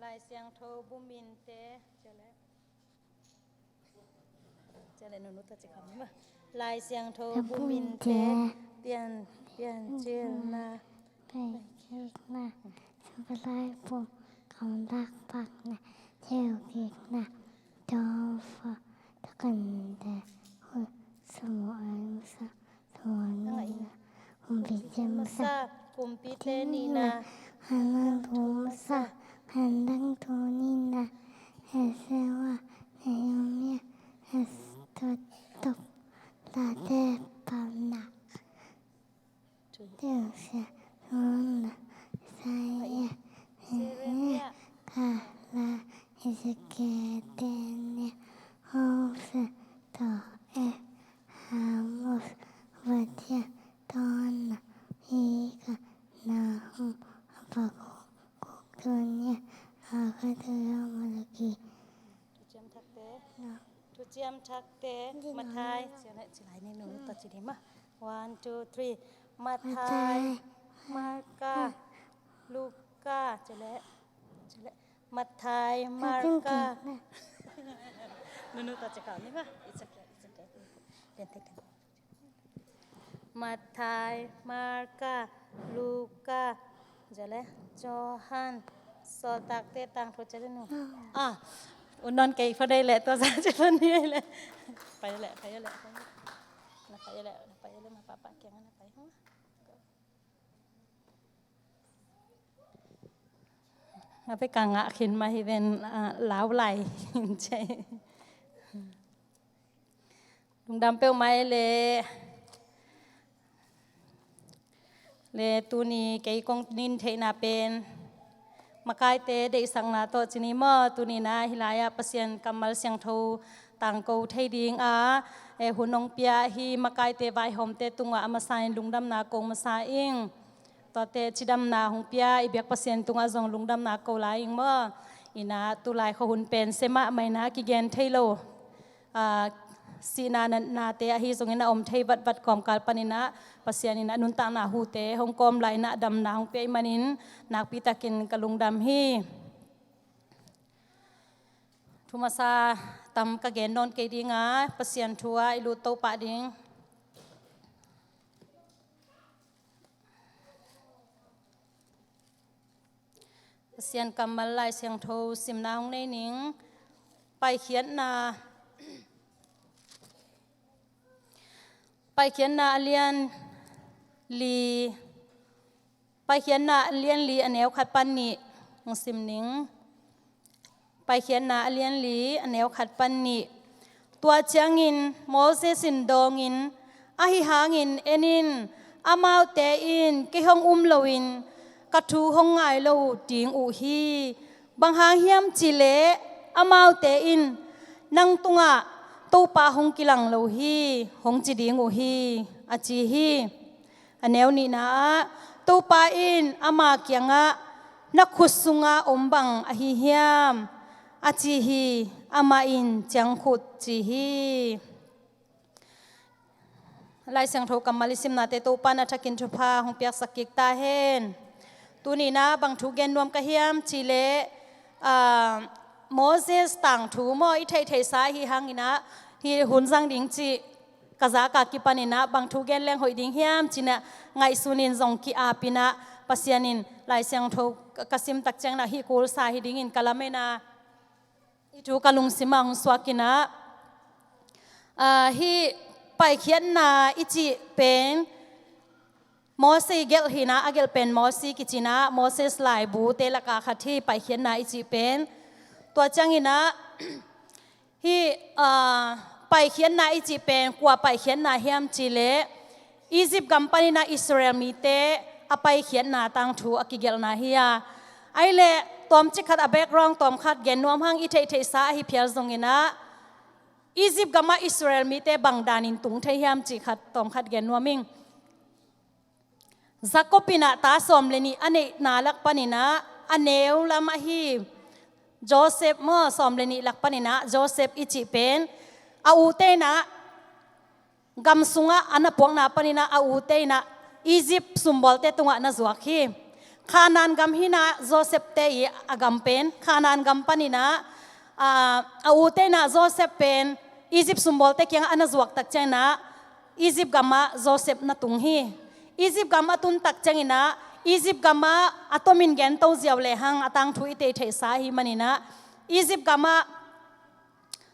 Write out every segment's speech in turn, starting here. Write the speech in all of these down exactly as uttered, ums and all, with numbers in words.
Lai Siangtho buminte. Lai Siangtho buminte. Pian, piancilna. Piancilna. Sumpa laibu. Gamlak pakna. Theukikna. Dawfa. Takante. Hu. Samuel masa. Samuel nihna. Kumpite masa. Kumpite nihna. Khanlangthu masa. Khanlangthu nihna. Ezra. Nehemiah. Exodus. Late Paunak. Tusia. Nuna. Isaiah. Nehemiah. Kala. Ezekiel. Daniel. Hosea. Joel. Amos. Obadiah. Jonah. Mika. Nahum. Habakkuk. Zephaniah. Haggai. Malachi. Thuciam Thakte. Thuciam Thakte. Matthai. Ci lai ni, nunu tawh ci ding maw. One, two, three. Matthai, Marka, Luka. Ci leh. Ci leh. Matthai, Marka. Nunu tawh ci kau ni maw. It's okay, it's okay. Pian tek tek. Matthai, Marka, Luka, ci leh, Johan. Sawltakte Tangthu ci leh nu. Ah, u nawn kei pha dei leh, tua zah ci pha ni leh. Pai leh, pai leh, pai leh. Na pai leh, na pai leh, ma papa kiang na pai hang. A pe ka ngah khin mah hi ven, ah, lau lai. Lungdam peuhmah e le. Le tuni kei kong nin theihna pen makaite deihsakna tawh ci ni maw, tuni-in ah hih lai-ah Pasian kammal siangtho tangko thei ding a, eh, hun hong pia hih makaite vaihawmte tungah a masa in lungdamna ko masa ing. Tuate cidamna hong pia i biak Pasian tungah zong lungdamna ko lai ing maw. In ah tulai khua hun pen semah mah in ah kigen thei lo. Ah, sihna natnate ahi zongin a om thei vatvat kawmkal panin ah Pasian in ah nuntakna hute hong kawm lai in ah damna hong pia ahih manin nakpi takin ka lungdam hi. Thu masa tam ka gen nawn kei ding a, Pasian thu ah i lut to pah ding. Pasian kammal Lai Siangtho simna hong nei ning. Paikhiatna, Paikhiatna a lian li, Paikhiatna a lian li a neu khat pan nih hong sim ning. Paikhiatna a lian li a neu khat pan nih. Tua ciangin Moses in dawngin, "Ahi hangin en in, amaute in kei hong um loin ka thu hong ngai lo ding uh hi. Bang hang hiam cih leh amaute in, 'Nang tungah Topa hong kilang lo hi,' hong ci ding uh hi," a ci hi. A neu nihna ah, Topa in ama kiangah, "Na khut sungah om bang ahi hiam?" a ci hi. Amah in, "Ciangkhut," ci hi. Lai Siangtho kammal i simnate Topa in a thakin thupha hong piaksak kik ta hen. Tuni-in ah bang thu gen nuam ka hiam cih leh, ah, Moses tangthu maw, i theihtheihsa ahi hangin ah hih hun zang ding cih ka zak a kipanin ah bang thu gen leng hoih ding hiam ci-in ah ngaihsun in zong ki-ap in ah Pasian in Lai Siangtho ka, ka sim tak ciangin ah hih kulsa hi dingin ka lamen a, hih thu ka lungsim ah hong suak in ah, ah, hih Paikhiatna i cih pen Moses gelh hi-in ah, a gelh pen Moses kici-in ah, Moses laibute lakah khat hi Paikhiatna i cih pen. Tua ciangin ah, hih, ah, Paikhiatna i cih pen kua paikhiatna hiam cih leh, Egypt gam panin ah Israel mite a paikhiatna tangthu a kigelhna hi a. Ahih leh tawmcik khat a background tawmkhat gen nuam hang, i theihtheihsa ahi phial zongin ah, Egypt gamah Israel mite bang danin tung thei hiam cih khat tawmkhat gen nuam ing. Jacob in ah ta sawm le nih a neihna lak panin ah, a neu lam ahi Joseph maw, sawm le nih lak panin ah Joseph i cih pen a ute in ah gam sungah a na puakna panin ah a ute in ah Egypt sumbawlte tungah na zuak hi. Khanaan gam hi-in ah Joseph te i a gam pen Khanaan gam panin ah, a, a u te in ah Joseph pen Egypt sumbawlte kiangah a na zuak tak ciangin ah Egypt gamah Joseph na tung hi. Egypt gam a tun tak ciangin ah Egypt gamah a tomin gen to ziau lehang a tangthu i tei theihsa ahih manin ah Egypt gamah,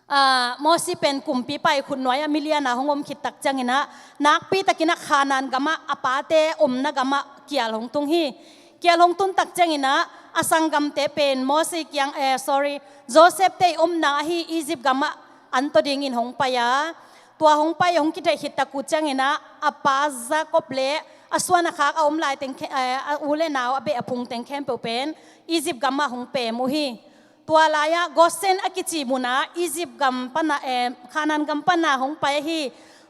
ah, Mosi pen kumpipa i khutnuai-ah milian a hong om khit tak ciangin ah nakpi takin ah Khanaan gamah a pate omna gamah kial hong tung hi. Kial hong tun tak ciangin ah a sanggamte pen Mosi kiang, eh, sorry, Joseph te i omna ahi Egypt gamah an tawh dingin hong pai a, tua hong pai hong kitheih khit tak uh ciangin ah a pa Jacob le a suan a khak a om lai teng khe-, eh, a u le nau a beh a phung teng khempeuh pen Egypt gamah hong pem uh hi. Tua lai-ah Gosen a kici munah Egypt gam pana, eh, Khanaan gam pana hong pai ahi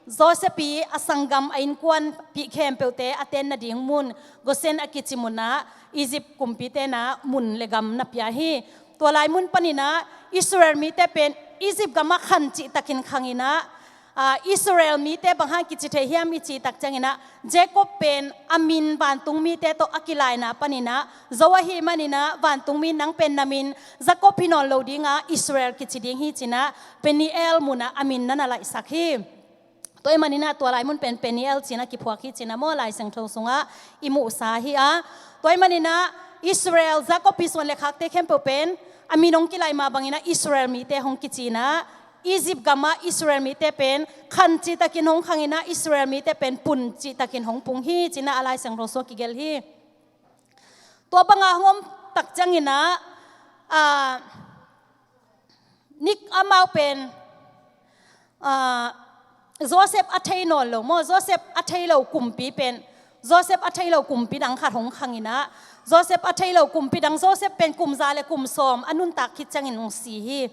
Joseph i a sanggam a innkuanpih khempeuhte a tenna ding mun Gosen a kici munah Egypt kumpite in ah mun le gam na pia hi. Tua lai mun panin ah Israel mite pen Egypt gamah khan cihtakin khangin ah, ah, Israel mite bang hang kici thei hiam i cih tak ciangin ah Jacob pen a min vantung mite tawh a kilaina panin ah zo ahih manin ah vantungmi in nang pen na min Jacob hi nawn lo ding a Israel kici ding hi ci-in ah Peniel munah a min na na laihsak hi. Tua ahih manin ah tua lai mun pen Peniel ci-in ah kiphuak hi ci-in ah maw Lai Siangtho sungah i muhsa hi a. Tua ahih manin ah Israel, Jacob i suan le khakte khempeuh pen a min hong kilaih mah bangin ah Israel mite hong kici-in ah Egypt gamah Israel mite pen khan cihtakin hong khangin ah Israel mite pen pun cihtakin hong pung hi ci-in ah a Lai Siangtho sungah kigelh hi. Tua bangah hong om tak ciangin ah, ah, nik amau pen, ah, Joseph a thei nawn lo maw, Joseph a thei lo kumpi pen, Joseph a thei lo kumpi dang khat hong khangin ah, Joseph a thei lo kumpi dang, Joseph pen kum za le kum sawm a nuntak khit ciangin hong si hi.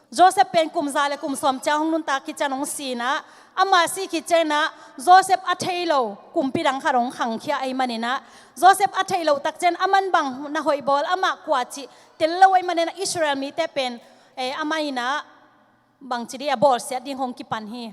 Joseph pen kum za le kum sawm ciang hong nuntak khit ciang hong si-in ah, ama si khit ciangin ah Joseph a thei lo kumpi dang khat hong khangkhia ahih manin ah, Joseph a thei lo tak ciang aman bang na hoih bawl, amah kua cih tel lo ahih manin ah Israel mite pen, eh, amah in ah bangci dih a bawlsiat ding hong kipan hi.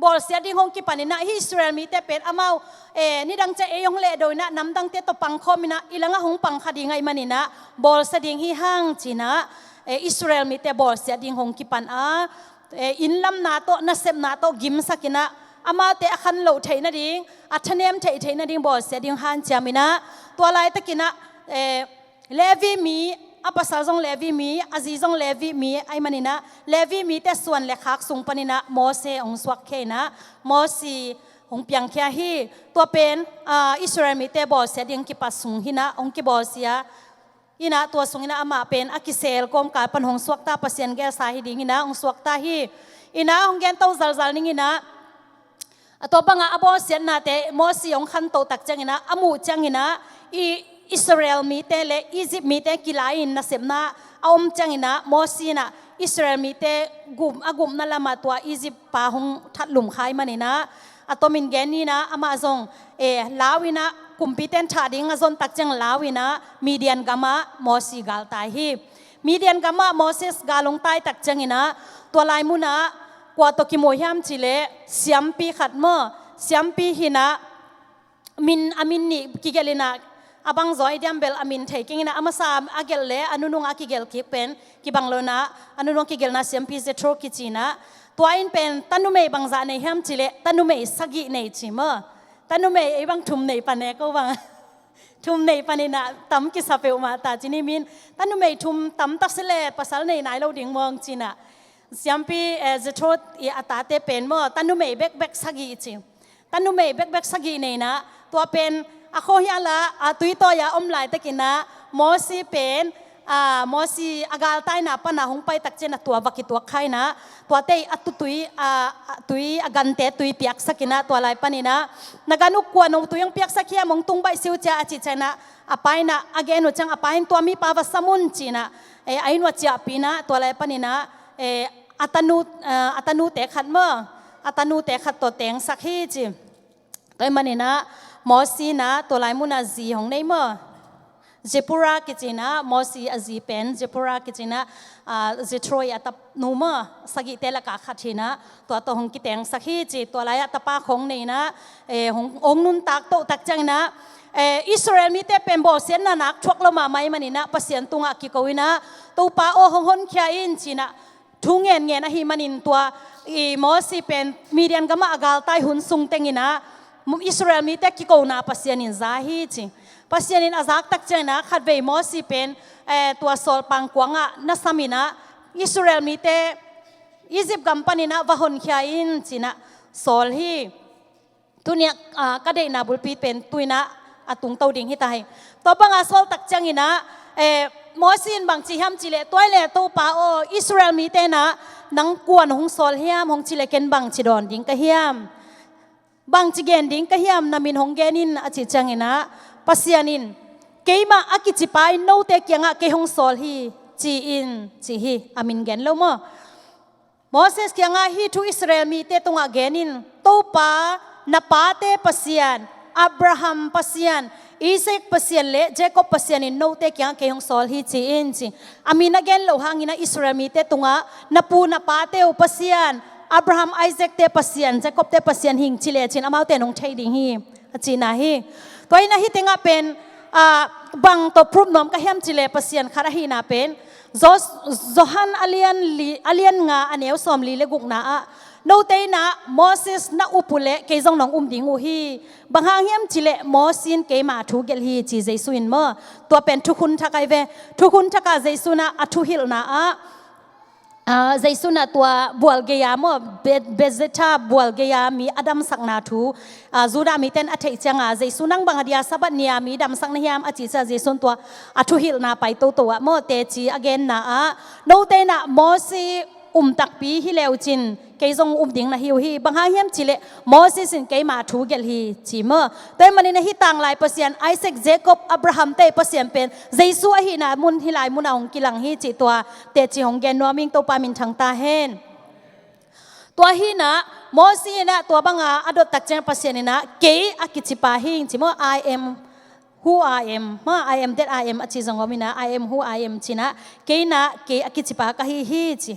Bawlsiat ding hong kipan in ah hih Israel mite pen amau, eh, nidang ciang ei hong lehdo in ah namdangte tawh pangkhawm in ah i langah hong pangkha ding ahih manin ah bawlsia ding hi hang ci-in ah, eh, Israel mite bawlsiat ding hong kipan a, eh, innlamna tawh nasepna tawh gimsak in ah amaute a khan loh theih nading, a thanem theih theih nading bawlsiat ding hanciam in ah tua laitakin ah, eh, Levi mi, a pasal zong Levi mi, a zi zong Levi mi ahih manin ah Levi mite suan le khak sung panin ah Mose hong suakkhia in ah Mosi hong piangkhia hi. Tua pen, ah, Israel mite bawlsiat ding kipat sung hi-in ah hong kibawlsia in ah tua sungin ah amah pen a kisel kawmkal pan hong suakta, Pasian gelsa hi dingin ah hong suakta hi. In ah hong gento zalzal ning in ah, a tua bangah a bawlsiatnate Mosi hong khantoh tak ciangin ah, a muh ciangin ah, i Israel mite le Egypt mite kilai-in nasepna a om ciangin ah, Mosi in ah Israel mite gum, a gumna lamah tua Egypt pa hong thatlum kha ahih manin ah, a tomin gen in ah, amah zong, eh, lau in ah, kumpite in thah ding a zon tak ciang lau in ah, Midian gamah Mosi galtai hi. Midian gamah Moses gal hong tai tak ciangin ah, tua lai munah kua tawh kimu hiam cih leh siampi khat maw, siampi hi-in ah, min, a min nih kigelh in ah, a bang zaw hi diam bel a min thei keng in ah, a masa a gelh le a nunung a kigelh kik pen kibang lo-in ah, a nunung kigelhna siampi Jethro kici in ah, tua in pen tanumei bangzah nei hiam cih leh tanumei sagih nei ci maw. Tanumei ei bang thum nei pan e, ko bang thum nei panin ah tam kisa peuhmah ta ci ni min. Tanumei thum tam tak si leh pasal nei nai lo ding mawng ci-in ah, siampi, eh, Jethro i a tate pen maw, tanumei bekbek sagih ci. Tanumei bekbek sagih nei in ah, tua pen a khuahial ah, a tuitawi ah om laitakin ah, Mosi pen, ah, Mosi a galtaina pan ah hong pai tak ciang ah tua va kituak kha in ah, tuate a tutui, ah, a tui, a gante tui piaksak in ah, tua lai panin ah, na gan uk kua in hong tui hong piaksak hiam, hong tung baih si uh cia a cih ciangin ah, a pa in ah a gen uh ciang, a pa in tua mipa va sam un ci-in ah, eh, a inn uah ciahpih in ah, tua lai panin ah, eh, a tanu, eh, a tanute khat maw, a tanute khat tawh tengsak hi ci. Tua ahih manin ah, Mosi in ah tua lai munah zi hong nei maw. Zipporah kici in ah, Mosi a zi pen Zipporah kici in ah, ah, Jethro i a tapnu maw, sagihte lakah khat hi-in ah, tua tawh hong kitengsak hi ci. Tua lai-ah tapa khawng nei in ah, eh, hong, hong nuntak toh tak ciangin ah, Eh, Israel mite pen bawlsiatna nak thuak lo mahmah ahih manin ah Pasian tungah kiko in ah, Topa aw, hong honkhia in, ci-in ah thu ngen ngen ahih manin tua i Mosi pen Midian gamah a galtai hun sung teng in ah Israel mite kikona Pasian in za hi ci. Pasian in a zak tak ciangin ah khatvei Mosi pen, eh, tua sawlpang kuangah na sam in ah Israel mite Egypt gam panin ah va honkhia in, ci-in ah sawl hi. Tuni-ah, ah, ka deihna bulpi pen tu-in ah a tungto ding hi ta hi. Tua banga sawl tak ciangin ah, eh, Mosi in bang ci hiam cih leh, tua ahih leh Topa aw, Israel mite in ah nang kua na hong sawl hiam, hong cih leh ken bang ci dawn ding ka hiam? Bang ci gen ding ka hiam, na min hong gen in, a cih ciangin ah Pasian in, keimah a kicipa in note kiangah kei hong sawl hi, ci in, ci hi, a min gen lo maw. Moses kiangah hih thu Israel mite tungah gen in, Topa, na pate Pasian, Abraham Pasian, Isaac Pasian le Jacob Pasian in note kiangah kei hong sawl hi, ci in, ci. A min a gen loh hangin ah Israel mite tungah na pu na pate uh Pasian, Abraham, Isaac te Pasian, Jacob te Pasian hi ing ci lecin amaute in hong thei ding hi, a cihna hi. Tua in ah hih tengah pen, ah, bang tawh proof nuam ka hiam cih leh Pasian khat ahihna pen Jos-, Johan a lian li, a lian nga a neu sawmli le gukna ah, note in ah Moses na up uh leh kei zong nong um ding uh hi. Bang hang hiam cih leh Moses in keima thu gelh hi, ci Jesu in maw. Tua pen Thukhun Thak ahi ve. Thukhun Thak ah Jesu in ah a thuhilhna ah, ah, Jesu in ah tua bual gei-a maw, Be-, Bethesda bual gei-a mi a damsakna thu, ah, Judah mite in a theih ciangah, Jesu, nang bang a dia Sabbath ni-a mi damsak na hiam, a cih ciangah Jesu in tua a thuhilhna pai toto ah maw, teci a genna ah, note in ah Moses um takpi hi le uh cin kei zong um ding na hi uh hi. Bang hang hiam cih leh Moses in keima thu gelh hi, ci maw. Tua ahih manin ah hih tanglai Pasian, Isaac, Jacob, Abraham te Pasian pen Jesu ahihna mun, hih lai munah hong kilang hi, cih tua teci hong gen nuam ing. Topa min thang ta hen. Tua hi in ah Moses in ah tua banga a dot tak ciang Pasian in ah, kei a kicipa hi ing, ci maw. I am who I am. Maw, I am that I am a ci zong om in ah, I am who I am, ci-in ah, kei in ah kei a kicipa ka hi hi, ci.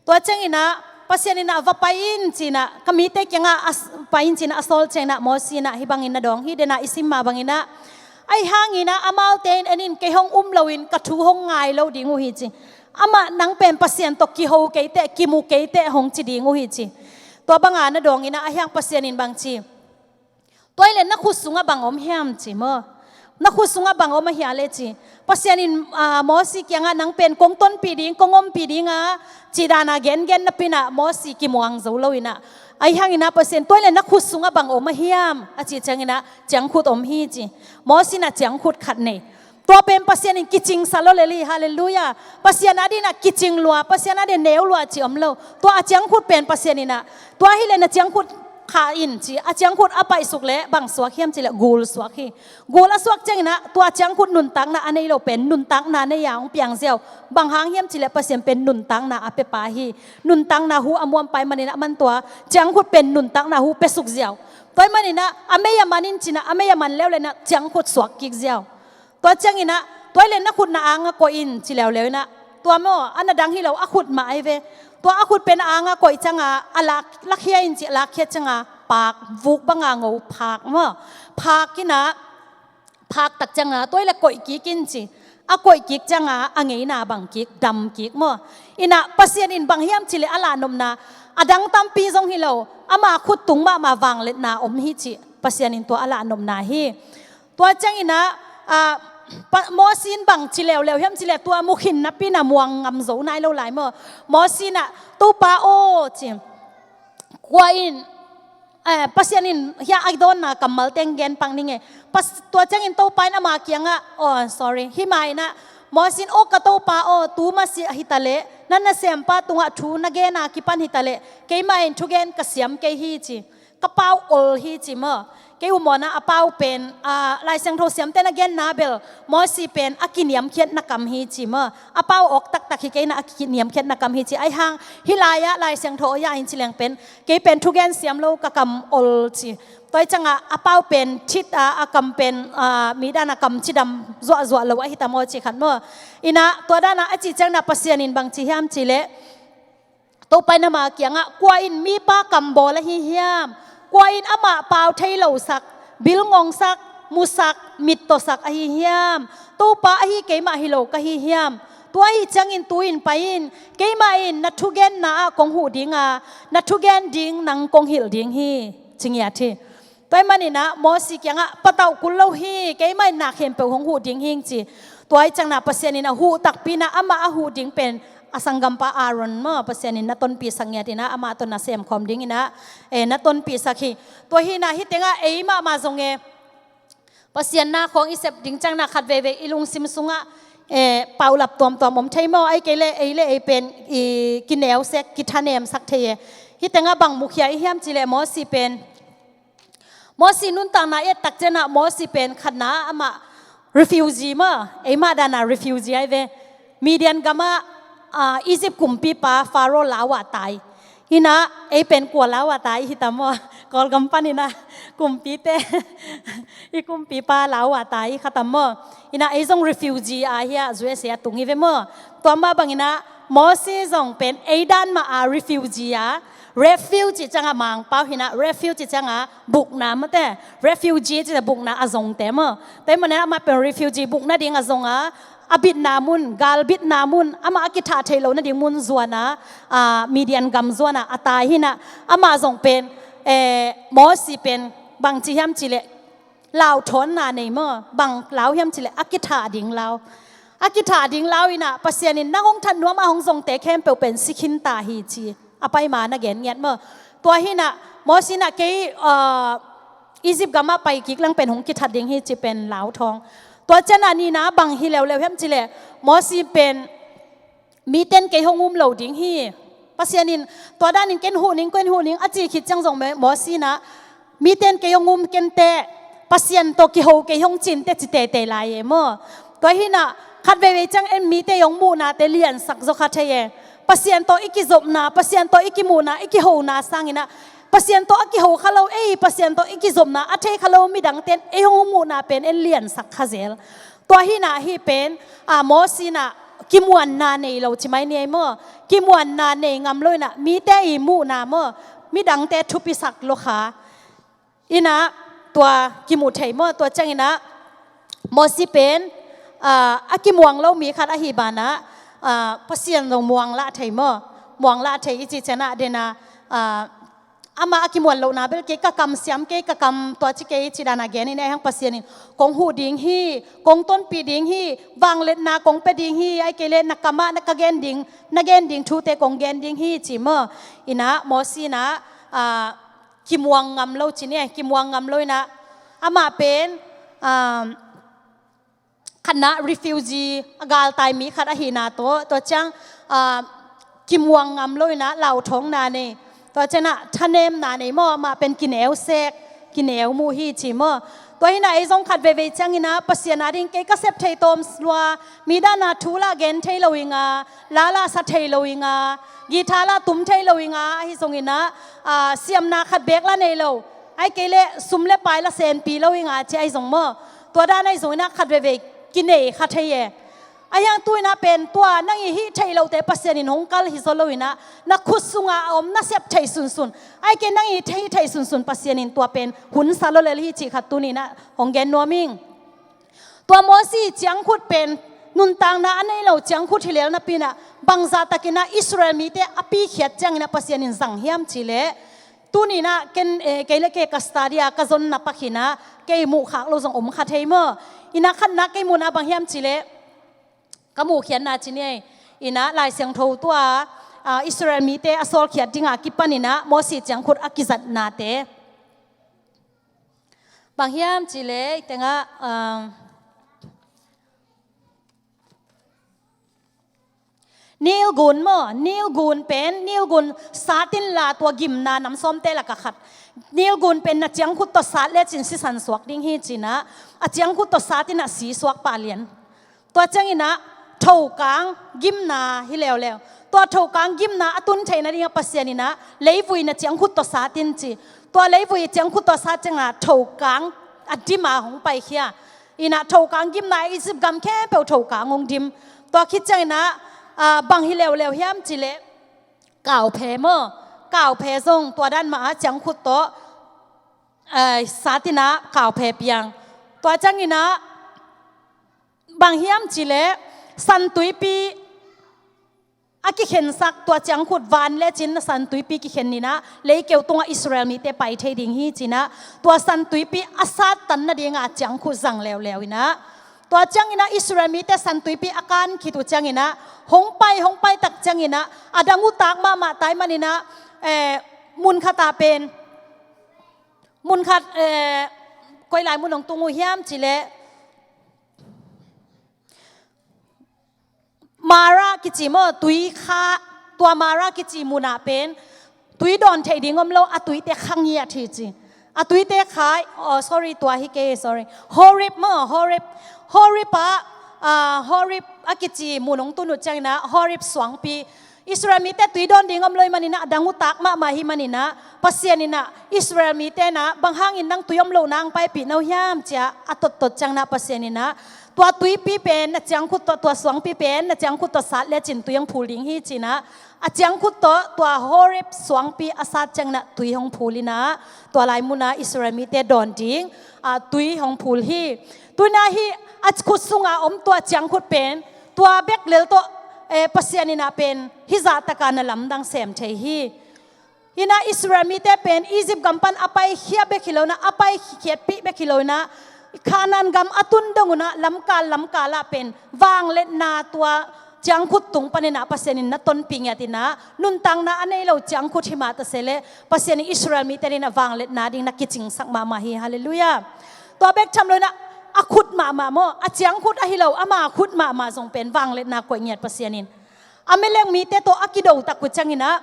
Tua ciangin ah Pasian in ah, va pai in, ci-in ah, ka mite kiangah a s-, pai in, ci-in ah a sawl ciangin ah Moses in ah hih bangin na dawng hi. Den ah i sim mah bangin ah, ahih hangin ah amaute in en in, kei hong um loin ka thu hong ngai lo ding uh hi, ci. Amah, nang pen Pasian tawh kiho kei teh, kimu kei teh hong ci ding uh hi, ci. Tua banga na dawng in ah, ahih hang Pasian in bang ci, tua ahih leh na khut sungah bang om hiam, ci maw. Na khut sungah bang om ahia leh, ci. Pasian in, ah, Moses kiangah, nang pen kong tonpih ding, kong ompih ding a, cih dan a gengen napi-in ah Moses kimuang zo lo in ah, ahih hangin ah Pasian, tua ahih leh na khut sungah bang om a hiam, a cih ciangin ah ciangkhut om hi, ci. Moses in ah ciangkhut khat nei. Tua pen Pasian in kicingsa lo lel hi. Halleluiah. Pasian adingin ah kicing lua, Pasian adingin ah neu lua cih om lo. Tua a ciangkhut pen Pasian in ah, tua ahih leh na ciangkhut khah in, ci. A ciangkhut a paihsuk leh bang suak hiam cih leh gul suak hi. Gul a suak ciangin ah tua ciangkhut nuntakna a nei lo pen nuntakna nei-a hong piang ziau. Bang hang hiam cih leh Pasian pen nuntakna a piapa hi. Nuntakna hu a muampa ahih manin ah aman tua ciangkhut pen nuntakna hu piasuk ziau. Tua ahih manin ah a mei a man in, ci-in ah, a mei a man leuleu in ah ciangkhut suak kik ziau. Tua ciangin ah, tua ahih leh na khut na angah koih in, ci leuleu in ah, tua maw, a na dang hi lo, a khut mah ahi ve. Tua a khut pen a angah koih ciangah, a lak, lakhia in, ci, lakkhiat ciangah, paak, vuk banga ngo, paak maw. Paak in ah, paak tak ciangah, tua ahih leh koih kik in, ci. A koih kik ciangah a ngeina bang kik, dam kik maw. In ah Pasian in bang hiam cih leh a lahnopna, a dang tampi zong hi lo, ama khut tung mahmah vangliatna om hi, ci. Pasian in tua a lahnopna hi. Tua ciangin ah, ah, Pa-, Moses in bang ci leuleu hiam cih leh tua mukhin napi-in ah muang ngam zo nai lo lai maw. Moses in ah, Topa aw, ci. Kua in, eh, Pasian in hih a dawnna kammal teng gen pak ning e. Pas-, tua ciangin Topa in ama kiangah, oh, sorry, hih ma-in ah, Moses in, aw ka Topa aw, tu masiah hi ta leh, na nasempa tungah thu na gen a kipan hi ta leh, keimah in thugen ka siam kei hi, ci. Ka pau ol hi, ci maw. Kei uh mawhna a pau pen, ah, Lai Siangtho siamte na genna bel, Moses pen a kiniamkhiatna kam hi, ci maw. A pau awk taktak hi kei in ah a kiniamkhiatna kam hi, ci. Ahih hang, hih lai-ah Lai Siangtho ah in ci leng pen, kei pen thugen siam lo, ka kam ol, ci. Tua ahih ciangah a pau pen thit a, a kam pen, ah, mi dan a kam cidam zuahzuah lo ahi ta maw, ci khat maw. In ah tua dan a a cih ciangin ah Pasian in bang ci hiam cih leh, Topa in ama kiangah, kua in mipa kam bawl ahi hiam? Kua in amah pau thei lo sak, bilngong sak, musak, mittawsak ahi hiam? Topa ahi keimah hi lo ka hi hiam? Tua ahi ciangin tu-in pai in, keimah in na thugenna ah kong huh ding a, na thugen ding nang kong hilh ding hi, ci ngiat hi. Tua ahih manin ah Mosi kiangah, patauh kul lo hi, keimah in na khempeuh hong huh ding hing ci. Tua ahih ciangin ah Pasian in a huh takpi in ah amah a huh ding pen a sanggampa Aaron maw, Pasian in na tonpihsak ngiat in ah amah tawh na semkhawm ding in ah, eh, na tonpihsak hi. Tua hi in ah hih tengah ei mahmah zong e, Pasian na khawng i sep ding ciangin ah khat veivei i lungsim sungah, eh, paulap tuamtuam om thei maw, ahih kei leh ei le ei pen i kineusek, kithanemsak thei e. Hih tengah bang mukhia i hiam cih leh Mosi pen, Mosi nuntakna i et tak ciangin ah Mosi pen khatna amah refugee maw, eimah dan a refugee ahi ve. Midian gamah, ah, Egypt kumpipa Pharaoh lau ah tai. Hi in ah ei pen kua lau ah tai hi tam maw? Kawlgam panin ah kumpite, i kumpipa lau ah tai hi kha tam maw? Hi in ah ei zong refugee a hi a, U S A a tung hi ve maw? Tua mah bangin ah Mosi zong pen ei dan mah a refugee a, refuge ciangah Mangpau hi in ah, refuge ciangah bukna mate, refugee ciangah bukna a zongte maw? Tua ahih manin ah amah pen refugee, bukna ding a zong a, a bitna mun, gal bitna mun, amah a kithah theih loh nading mun zuan a, ah, Midian gam zuan a a tai hi in ah, amah zong pen, eh, Mosi pen bangci hiam cih leh lauthawnna nei maw, bang lau hiam cih leh a kithah ding lau. A kithah ding lau in ah Pasian in nang hong that nuam a hong zongte khempeuh pen si khin ta hi ci a pai ma na gen ngiat maw? Tua hi in ah Mosi in ah kei, ah, Egypt gamah pai kik leng pen hong kithat ding hi ci pen lauthawng. Tua ciangin ah nihna bang hi leuleu hiam cih leh Mosi pen miten kei hong um lo ding hi. Pasian in tua danin ken huh ning, ken huh ning a cih khit ciang zong Mo-, Mosi in ah miten kei hong um ken teh, Pasian tawh kiho kei hong cin teh ci teitei lai e maw? Tua hi in ah khat veivei ciang en mite i hong muhnate liansak zaw kha thei e. Pasian tawh i kizopna, Pasian tawh i kimuhna, i kihona sangin ah Pasian tawh a kiho kha lo, ei Pasian tawh i kizopna a thei kha lo midangte in ei hong muhna pen en liansak kha zel. Tua hi in ah hih pen, ah, Mosi in ah kimuanna nei lo ci mai ni ei maw? Kimuanna nei ngam lo in ah mite i muhna maw, midangte thupisak lo kha. In ah tua kimu thei maw? Tua ciangin ah Mosi pen, ah, a kimuang lo mi khat ahi banah, ah, Pasian zong muang lah thei maw? Muang lah thei i cih ciangin ah den a, ah, amah a kimuan lohna bel kei ka kam siam, kei ka kam tua ci kei ci dan a gen in ah ei hang Pasian in kong huh ding hi, kong tonpih ding hi, vangliatna kong pia ding hi, ahih kei leh na kamah na ka gen ding, na gen ding thute kong gen ding hi ci maw? In ah Mosi in ah, ah, kimuang ngam lo ci ni, kimuang ngam lo in ah amah pen, ah, khatna refugee, a galtai mi khat ahihna tawh, tua ciang, ah, kimuang ngam lo in ah lauthawngna nei. Tua ciang ah thanemna nei maw, amah pen kineusek, kineu muh hi ci maw? Tua hi in ah ei zong khat veivei ciangin ah Pasian ading kei ka sep thei tawm lua, mi dan a thu lah gen thei lo ing a, la lah sa thei lo ing a, guitar lah tum thei lo ing a, ahi zongin ah, ah, siamna khat beek lah nei lo, ahih kei leh sum le pai lah senpi lo ing a ci ahi zong maw? Tua dan ahi zongin ah khat veivei kinei kha thei e. Ahi hang tu in ah pen tua nang i hih theih lohte Pasian in hong kal hi zaw lo in ah na khut sungah a om na sep theih sunsun, ahih kei nang i hih theih sunsun Pasian in tua pen hun sa lo lel hi cih khat tuni in ah hong gen nuam ing. Tua Mosi ciangkhut pen nuntakna a nei lo ciangkhut hi lel napi in ah bangzah takin ah Israel mite a pikhiat ciangin ah Pasian in zang hiam cih leh, tuni in ah ken, eh, kei le kei ka study a ka zonna pak hi in ah kei muhkhak lo zong om kha thei maw? In ah khatna kei muhna bang hiam cih leh, ka muhkhiatna ci ni ei, in ah Lai Siangtho tua, ah, Israel mite a sawlkhiat ding a kipan in ah Mosi ciangkhut a kizatnate bang hiam cih leh, i tengah, um, Nil gun maw, Nil gun pen, Nil gun sat inla tua gimna nam sawmte lakah khat. Nil gun pen na ciangkhut tawh sat lecin sisan suak ding hi ci in ah, a ciangkhut tawh sat in ah si suak pah lian. Tua ciangin ah thokang gimna hi leuleu. Tua thokang gimna a tun theihna ding ah Pasian in ah leivui na ciangkhut tawh sat in ci. Tua leivui ciangkhut tawh sat ciangin ah thokang a dim a hong paikhia. In ah thokang gimna, Egypt gam khempeuh thokang hong dim. Tua khit ciangin ah, ah, bang hi leuleu hiam cih leh, kauphe maw? Kauphe zong tua dan mah a ciangkhut tawh, ah, sat in ah kauphe piang. Tua ciangin ah bang hiam cih leh San Tuipi a kikhensak, tua ciangkhut van lecin San Tuipi kikhen in ah leikeu tungah Israel mite pai thei ding hi ci-in ah, tua San Tuipi a sattan nading a ciangkhut zang leuleu in ah, tua ciangin ah Israel mite San Tuipi a kan khit uh ciangin ah, hong pai, hong pai tak ciangin ah, a dang uh tak mahmah tai manin ah, eh, mun khat ah pen, mun khat, eh, koi lai mun hong tung uh hiam cih leh, Mara kici maw, tui kha, tua Mara kici mun ah pen tui dawn theih ding om lo, a tuite kha ngiat hi ci. A tuite kha, oh, sorry, tua hi kei, sorry. Horeb maw, Horeb, Horeb ah, ah, Horeb a kici mun hong tun uh ciangin ah, Horeb suangpi, Israel mite tui dawn ding om lo ahih manin ah, a dang uh tak mahmah ahih manin ah, Pasian in ah Israel mite in ah, "Bang hangin nang tui om lo nang paipih na uh hiam?" ci-a a tottot ciangin ah, Pasian in ah, "Tua tuipi pen na ciangkhut tawh, tua suangpi pen na ciangkhut tawh sat lecin tui hong phul ding hi," ci-in ah, a ciangkhut tawh tua Horeb suangpi a sat ciangin ah tui hong phul in ah, tua lai mun ah Israel mite dawn ding, ah, tui hong phul hi. Tu-in ah hih a khut sunga om tua ciangkhut pen, tua bek lel tawh, eh, Pasian in ah pen hih zahtak a na lamdang sem thei hi. Hi-in ah Israel mite pen Egypt gam pan a paikhia bek hi lo-in ah, a paikhiatpih bek hi lo-in ah, Kanaan gam a tun dong un ah, lamkal lamkal ah pen vangliatna tua ciangkhut tung panin ah Pasian in na tonpih ngiat in ah, nuntakna a nei lo ciangkhut hi mah ta se leh, Pasian in Israel mite adingin ah vangliatna ding na kicingsak mahmah hi. Halleluiah. Tua bek tham lo-in ah, a khut mahmah maw, a ciangkhut ahi lo, ama khut mahmah zong pen vangliatna koih ngiat Pasian in. Amalek mite tawh a kido tak uh ciangin ah,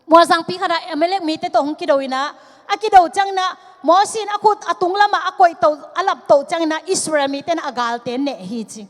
mualzangpi khat ah Amalek mite tawh hong kido in ah, a kido ciangin ah, Mosi in a khut a tunglam ah a koih to, a lap to ciangin ah, Israel mite in ah a galte neh hi ci.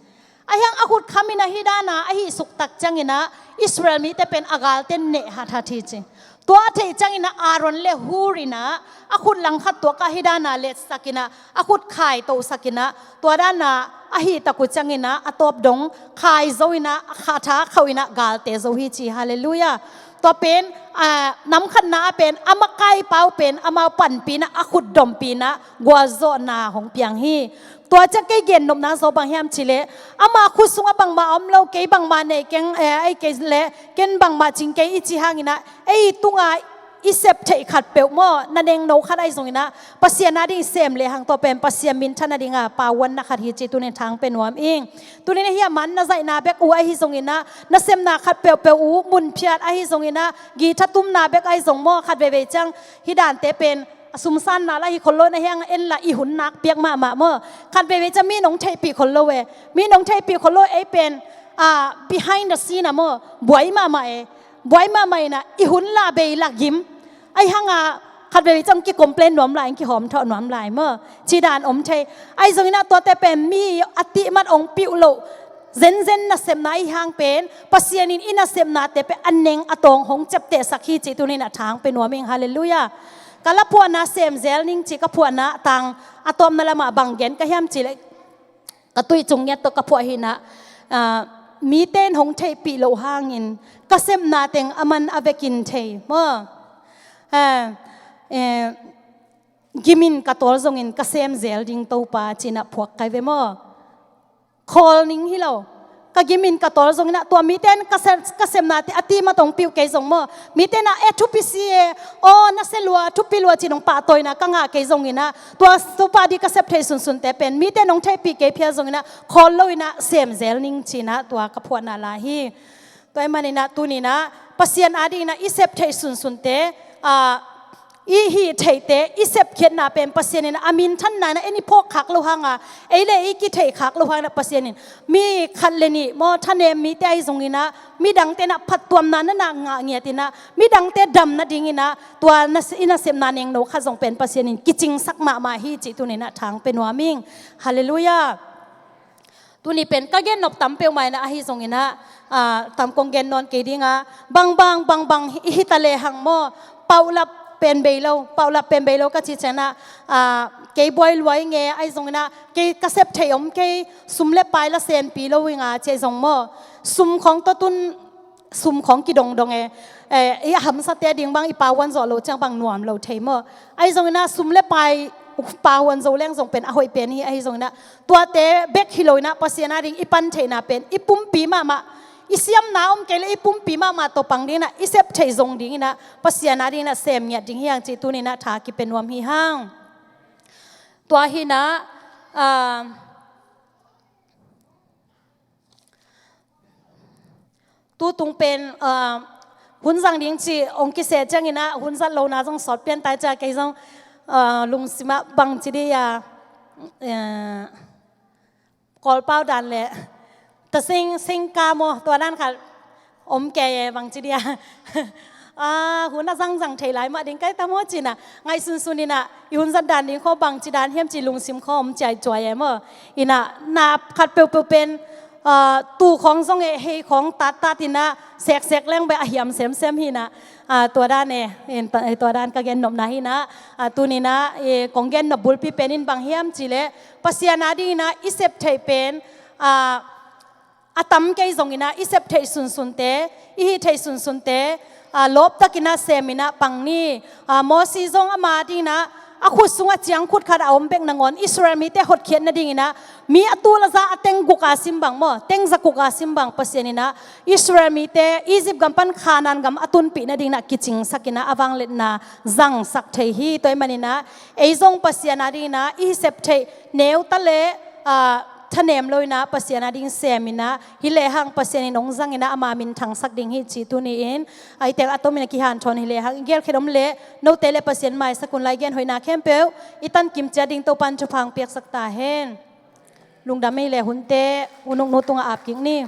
Ahi hang a khut kham in ah hih dan a a hih suk tak ciangin ah, Israel mite pen a galte neh hathat hi ci. Tua a theih ciangin ah Aaron le Hur in ah, a khut langkhat tuak ah hih dan a letsak in ah, a khut khaitosak in ah, tua dan a a hih tak uh ciangin ah, a tawp dong khaizo in ah, a kha tha khauh in ah galte zo hi ci. Halleluiah. Tua pen, ah, nam khatna ah pen, a makaipa uh pen, amau panpih in ah, a khut dompih in ah, gualzawhna hong piang hi. Tua ciang kei gennopna zaw bang hiam cih leh, ama khut sungah bangmah om lo, kei bangmah nei keng, eh, ei kei leh, ken bangmah cing kei i cih hangin ah, ei tungah i sep theih khat peuh maw, na nengno khat ahi zongin ah, Pasian ading sem lehang tua pen Pasian minthan nading a pauanna khat hi cih tuni-in thang pia nuam ing. Tuni-in ah hih a man na zaihna bek uh ahi zongin ah, na sepna khat peuhpeuh uh, mun phiat ahi zongin ah, guitar tumna bek ahi zong maw, khat veivei ciang hih dante pen a sumsanna lah hi khol lo-in ah, hih hang en lah i hun nak piak mahmah maw. Khat veivei ciang mi in hong theihpih khol lo e. Mi in hong theihpih khol lo, ei pen, ah, behind the scene ah maw, buai mahmah e. Buai mahmah in ah, i hun lah bei lah gim. Ahi hang a, khat veivei ciang ki-complain nuam lai, kihawmthawh nuam lai maw, cih dan om thei. Ahi zongin ah tuate pen mi a tihmat hong pih uh loh, zenzen nasepna ahi hang pen, Pasian in i nasepnate pen a neng a tawng hong ciaptehsak hi cih tuni-in ah thang pia nuam ing. Halleluiah. Ka la phuahna sem zel ning cih ka phuahna tang a tawpna lamah bang gen ka hiam cih leh, ka tuih cung ngiat tawh ka phuah hi-in ah, ah, mite in hong theihpih loh hangin ka sepna teng a man a vekin thei maw, ah, eh, gimin ka tawl zongin ka sem zel ding Topa, ci-in ah phuak kai ve maw. Khawl ning hi lo. Ka gimin ka tawl zongin ah, tua mite in ka se-, ka sepnate a tihmat hong pih uh kei zong maw, mite in ah, eh, thupi si e, aw, na se lua, thupi lua, ci-in hong pahtawi-na ka ngah kei zongin ah, tua Topa ading ka sep theih sunsunte pen mite in hong theihpih kei phial zongin ah, khawl lo-in ah sem zel ning, ci-in ah tua ka phuahna la hi. Tua ahih manin ah tuni-in ah Pasian adingin ah i sep theih sunsunte, ah, i hih theihte, i sepkhiatna pen Pasian in ah a minthanna in ah en i phawk khak loh hang a, ei le ei kithei khak loh hang in ah Pasian in mi khat le nih maw, thanem mite ahi zongin ah, midangte in ah phattuamna na ngah ngiat in ah, midangte dam nadingin ah, tua na se-, i nasepna nengno khat zong pen Pasian in kicingsak mahmah hi cih tuni-in ah thang pia nuam ing. Halleluiah. Tuni pen ka gennop tam peuhmah in ah ahi zongin ah, ah, tam kong gen nawn kei ding a, bangbang, bangbang hi, hi ta lehang maw, paulap pen bei lo, paulap pen bei lo ka cih ciangin ah, ah, kei buai lua ing e, ahi zongin ah, kei ka sep theih om kei, sum le pai la senpi lo ing a, ci-a zong maw, sum khawng tawh tun, sum khawng kidongdong e, eh, i hamsate ading bang i pauan zawh loh ciang bang nuam lo thei maw. Ahi zongin ah sum le pai Pa huan zo leng zong pen a hoih pen hi, ahi zongin ah tuate bek hi lo in ah Pasian ading i pan theihna pen i pumpi mahmah, i siamna om kei le i pumpi mahmah tawh pang dingin ah i sep theih zong dingin ah Pasian adingin ah sem ngiat ding hi hang cih tuni-in ah tha kipia nuam hi hang. Tua hi-in ah, ah, tutung pen, ah, hun zang ding cih hong kiseh ciangin ah hun zat lohna zong sawt pian tai cia, kei zong, ah, lungsim ah bangci dih a, eh, Kawlpau dan le ta sing, sing ka maw, tua dan khat om kei e, bangci dih a. Ah, hun a zangzang thei lai mah ding kai ta maw ci-in ah, ngaihsunsun in ah i hun zat dan ding khaw bangci dan hiam ci lungsim khaw om ciaicuai e maw. In ah na khat peuhpeuh pen, ah, tu khawng zong e, hei khawng tattat in ah seksek leng beh a hiam semsem hi-in ah, ah, tua dan e, in ta-, eh, tua dan ka gennopna hi-in ah, ah, tuni-in ah, eh, kong gennop bulpi pen in bang hiam cih leh Pasian adingin ah i sep theih pen, ah, a tam kei zongin ah i sep theih sunsunte, i hih theih sunsunte, ah, lawptakin ah semin ah pang ni. Ah, Mosi zong ama dingin ah a khut sungah ciangkhut khat a om bek nangawn Israel mite hotkhiat nadingin ah mi a tul a za a teng guk a sim bang maw, teng za guk a sim bang Pasian in ah Israel mite Egypt gam pan Kanaan gam a tunpih nadingin ah kicingsakin ah a vangliatna zangsak thei hi. Tua ahih manin ah ei zong Pasian adingin ah i sep theih neu ta leh, ah, thanem lo-in ah Pasian ading semin ah hi lehang Pasian in hong zangin ah ama minthangsak ding hi cih tuni-in, ah, i tel a tomin a kihanthawn hi lehang i gelkhiat om leh note le Pasian maisak un la, i genhoihna khempeuh i tankim ciat ding Topa'n thupha hong piaksak ta hen. Lungdam ei le hunte u nuknu tungah ap kik ni.